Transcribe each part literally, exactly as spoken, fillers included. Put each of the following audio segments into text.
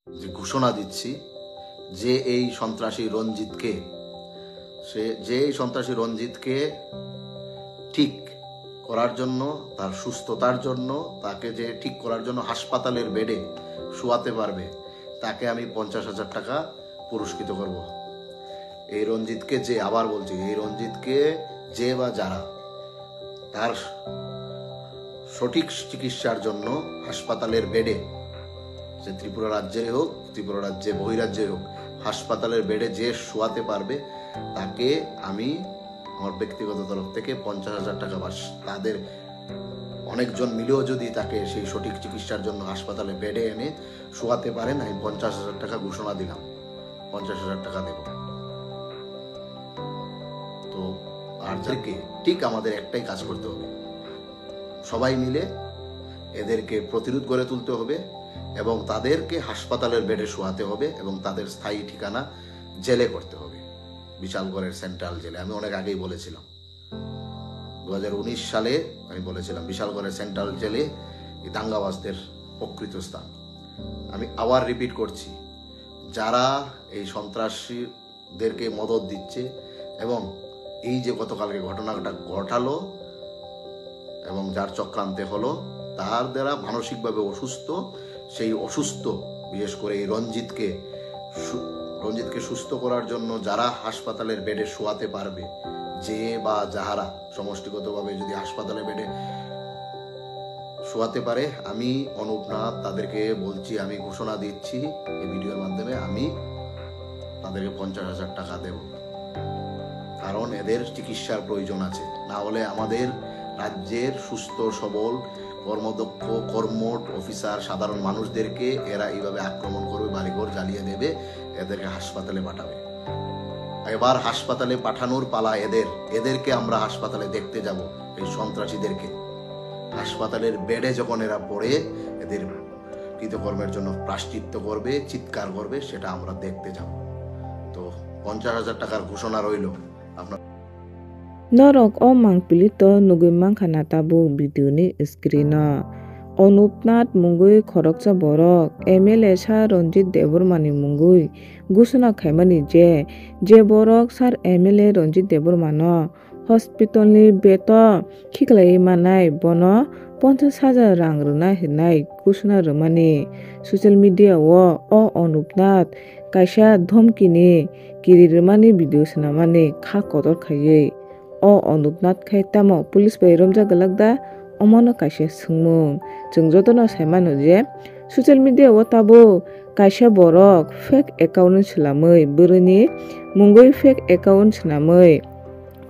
যে ঘোষণা দিচ্ছি যে এই সন্ত্রাসী রঞ্জিতকে, সে যে এই সন্ত্রাসী রঞ্জিতকে ঠিক করার জন্য, তার সুস্থতার জন্য, তাকে যে ঠিক করার জন্য হাসপাতালের বেডে শোয়াতে পারবে, তাকে আমি পঞ্চাশ হাজার টাকা পুরস্কৃত করব। এই রঞ্জিতকে যে, আবার বলছি, এই রঞ্জিতকে যে বা যারা তার সঠিক চিকিৎসার জন্য হাসপাতালের বেডে, সে ত্রিপুরা রাজ্যেরই হোক, ত্রিপুরা রাজ্যে বহিরাজ্যেই হোক, হাসপাতালের বেডে যে শোয়াতে পারবে, তাকে আমি আমার ব্যক্তিগত তরফ থেকে পঞ্চাশ হাজার টাকা বা তাদের অনেকজন মিলেও যদি তাকে সেই সঠিক চিকিৎসার জন্য হাসপাতালে বেডে এনে শোয়াতে পারেন, আমি পঞ্চাশ হাজার টাকা ঘোষণা দিলাম, পঞ্চাশ হাজার টাকা দেব। তো আর যাকে, ঠিক আমাদের একটাই কাজ করতে হবে, সবাই মিলে এদেরকে প্রতিরোধ গড়ে তুলতে হবে এবং তাদেরকে হাসপাতালের বেডে শোয়াতে হবে এবং তাদের স্থায়ী ঠিকানা জেলে করতে হবে, বিশালগড়ের সেন্ট্রাল জেলে। আমি অনেক আগেই বলেছিলাম, দু হাজার উনিশ সালে আমি বলেছিলাম, বিশালগড়ের সেন্ট্রাল জেলে এই দাঙ্গাবাজদের প্রকৃত স্থান। আমি আবার রিপিট করছি, যারা এই সন্ত্রাসীদেরকে মদত দিচ্ছে এবং এই যে গতকালকে ঘটনাটা ঘটালো এবং যার চক্রান্তে হলো, তার দ্বারা মানসিকভাবে অসুস্থ, সেই অসুস্থ, বিশেষ করে এই রঞ্জিতকে সু-, রঞ্জিতকে সুস্থ করার জন্য যারা হাসপাতালের বেডে শোয়াতে পারবে, যে বা যাহারা সমষ্টিগতভাবে যদি হাসপাতালে বেডে শোয়াতে পারে, আমি অনুপ নাথ তাদেরকে বলছি, আমি ঘোষণা দিচ্ছি এই ভিডিওর মাধ্যমে, আমি তাদেরকে পঞ্চাশ হাজার টাকা দেব, কারণ এদের চিকিৎসার প্রয়োজন আছে। না হলে আমাদের রাজ্যের সুস্থ সবল কর্মদক্ষ কর্মঠ অফিসার সাধারণ মানুষদেরকে এরা এইভাবে আক্রমণ করবে, বাড়িঘর জ্বালিয়ে দেবে, এদেরকে হাসপাতালে পাঠাবে। এবার হাসপাতালে পাঠানোর পালা এদের, এদেরকে আমরা হাসপাতালে দেখতে যাব, এই সন্ত্রাসীদেরকে। হাসপাতালের বেডে যখন এরা পড়ে, এদের কৃতকর্মের জন্য প্রায়শ্চিত্ত করবে, চিৎকার করবে, সেটা আমরা দেখতে যাব। তো পঞ্চাশ হাজার টাকার ঘোষণা রইল আপনার। Norok o mangpili to nugwi mankha na tabuk video ni screen o. Onupnath mungwi khoroksa borok M L A Sir Ranjit Debbarma ni mungwi gusuna khaimani je, je borok Sir M L A Ranjit Debbarma no hospital ni bed o khiklaiwi manai, bono ponchash hajar rang rwna hinwi gusuna rwmani. Social media o o Onupnath kaisa dhomki ni kiri rwmani video swnamani kha kotor khaiwi. O Onupnath khai tamo police bai romjak gwlak da? Omono kaisa swngmung. Chwng jotono sai mano je social media o tabuk kaisa borok fake account swlamwi bwrwini mungwi fake account swnamwi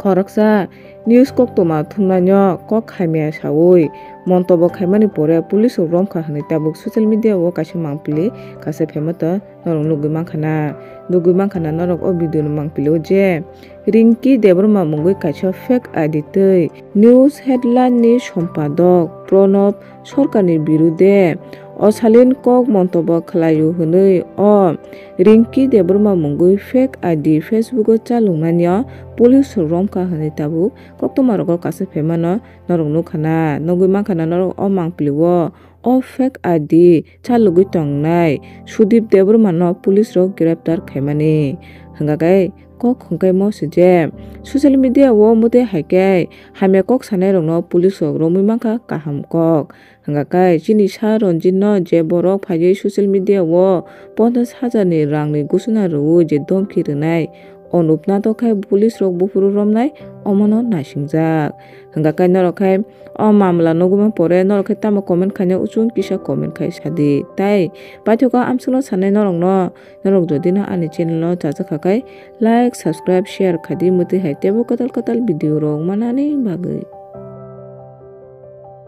khoroksa news koktwma thumnaino kok hamya sawi montobo khaimani pore police rok romkha hwnwi tabuk social media o kaisa mangpili kaisa phaima to norok nugwi mankha na, nugwi mankha na norok o video ni mangpili o je Rinki Debbarma mungwi kaisa fake I D twi news headline ni sompadok Pranab Sarkarni birude osalin kok montobo khlaio hwnwi o Rinki Debbarma mungwi fake I D Facebook o chaloknani o police rok romkha hwnwi tabuk koktwma rogo kaisa phaimano norok nukha na, nugwi mankha na norok o mangpili o. O fake I D chalogwi tongnai Sudip Debbarma no police rok greptar khaimani. Hwnkha khe kok hwnkhe mo se je social media o motwi hai khe hamya kok sanai rok no police rok romwi mankha kaham kok. Hwnkha khe chini Sir Ranjit no je borok phaiwi social media o ponchash hajar ni rang ni gusuna rwui je dhomki rwnai Onupnath o khai police rok buphuru romnai omono naisingjak. Hwnkha khe norok khai o mamla nugwi man pore norok khai tamo comment khaina uchung kisa comment khai sadi. Tai paithakgo amsukno sanai norokno, norok jodi no ani channel o chajak kha khai like, subscribe, share khadi motwi hai teibo kwtal kwtal video rok manani bagwi.